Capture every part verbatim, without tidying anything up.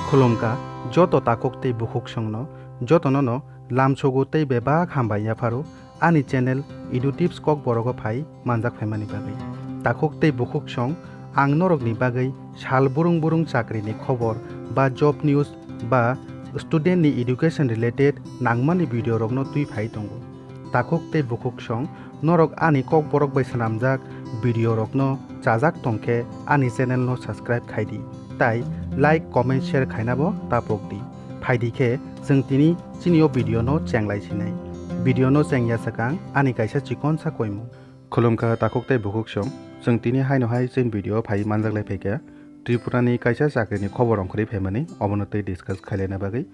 Khulumkha joto takhuk tei bukhuksongno, jotono no lamsogo tei bebak hambai yapharo ani channel Edu Tips Kokborok o phai manjak phaimani bagwi. Takhuk tei bukhuksong, ang norokni bagwi sal burung burung chakrini khobor ba job news ba student ni education related nangmani video rokno twi phai tongo. Takhuk tei bukhuksong, norok ani Kokborok bai swnamjak video rokno chajak tongkhe ani channel no subscribe khaidi, tai like, comment, share khainabo tapokdi. Phaidi khe chwng tini chini o video no chenglai sinai. Video no chengya swkang ani kaisa chikonsa koimung. Khulumkha takhuk tei bukhuksong, chwng tini haino hai chini video phai manjak lai phaikha Tripura ni kaisa chakri ni khobor ongkhorwi phaimani, obono twi discuss khailaina bagwi.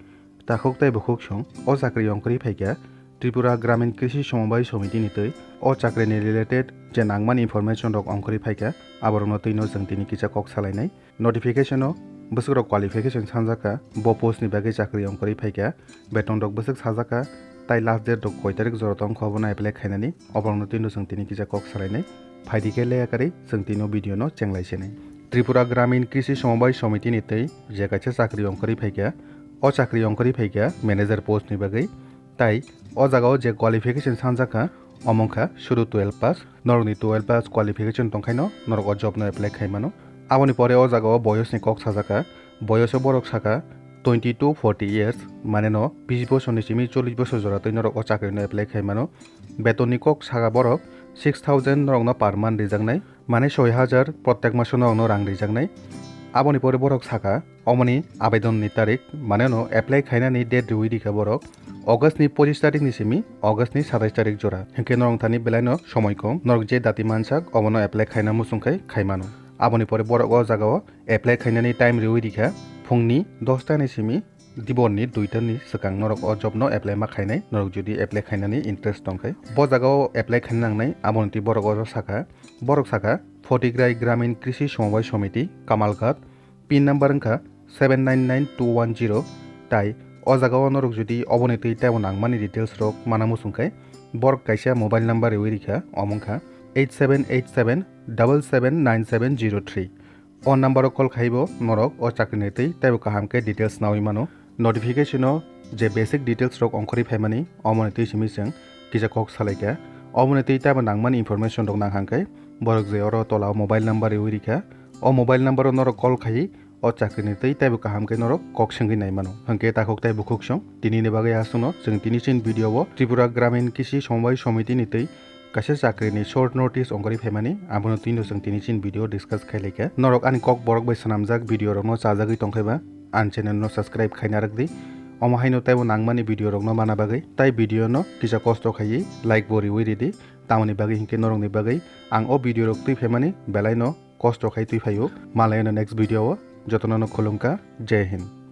Takhuk tei bukhuksong, o chakri ongkhorwi phaikha Tripura Gramin Krishi Somobai Somiti ni twi. O chakri ni related je nangmani information rok ongkhorwi phaikha, aborokno twino chwng tini kisa kok salainai. Notification o bwswk rok qualification sanjakha, bo post ni bagwi chakri ongkhorwi phaikha, beton rok bwswk sajakha, tai last date rok koi tarik jora tongkha obono apply khainani, oborokno twino chwng tini kisa kok salainai. Phaidi khe leya kwrwi chwng tini o video no chenglai sinai. Tripura Gramin Krishi Somobai Somiti ni twi je kaisa chakri ongkhorwi phaikha, o chakri ongkhorwi phaikha manager post ni bagwi. Tai o jaga o je qualification sanjakha, omo wngkha sudu twelve pass. Norokni twelve pass qualification tongkhaino norok o job no apply khaimano. Aboni pore o jaga o boyos ni kok sajakha, boyos o borok sakha twenty to forty years, mane no bis bosor ni simi chollish bosor jora twi norok o chakri no apply khaimano. Beton ni kok saka borok six thousand norok no per month rijaknai, mane soi hajar protek maso norok no rang rijaknai. Aboni pore borok sakha, omoni abedon ni tarik, mane no apply khainani date riwi rikha borok August ni pochis tarik ni simi August ni satais tarik jora. Hinkhe norok thani belai no somoi kom, norok je dati mansak obono apply khaina muchung khai khaimano. Aboni pore borok o jaga o apply khainani time riwi rikha phungni dosta ni simi diborni duita ni swkang norok o job no apply ma khainai, norok jodi apply khainani interest tongkhe. Bo jaga o apply khaina nangnai, aboni twi borok o sakha, borok sakha Photograi Gramin Krishi Somobai Somiti, Kamalghat, pin number wngkha seven nine nine two one zero. Tai o jaga o norok jodi oboni twi teibo nangmani details rok mana muchung khe, borok kaisa mobile number riwi rikha, omo wngkha eight seven eight seven double seven nine seven zero three. O number o call khaibo norok o chakri ni twi teibo kaham khe details nawi mano. Notification o je basic details rok ongkhorwi phaimani, omoni twi simi chwng kisa kok salaikha. Omoni twi teibo nangmani information rok nang hangkhe borok je oro tola o mobile number riwi rikha, o mobile number o norok call khai o chakri ni twi teibo kaham khe norok kok swngwi nai mano. Hwnkhe takhuk tei bukhuksong, tini ni bagwi aswkno. Chwng tini chini video o Tripura Gramin Krishi Somobai Somiti ni twi kaisa chakri ni short notice ongkhorwi phaimani, abono twino chwng tini chini video discuss khai laikha. Norok ani Kokborok bai swnamjak video rokno chajagwi tongkhaiba, ani channel no subscribe khaina rwkdi. Omo haino teibo nangmani video rokno mana bagwi, tai video no kisa kosto khaiwi like bo riwi ridi. Tamoni bagwi hinkhe norokni bagwi ang o video rok twi phaimani belai no kosto khai twi phaio. Malaino next video o, jotono no khulumkha, Jai Hind.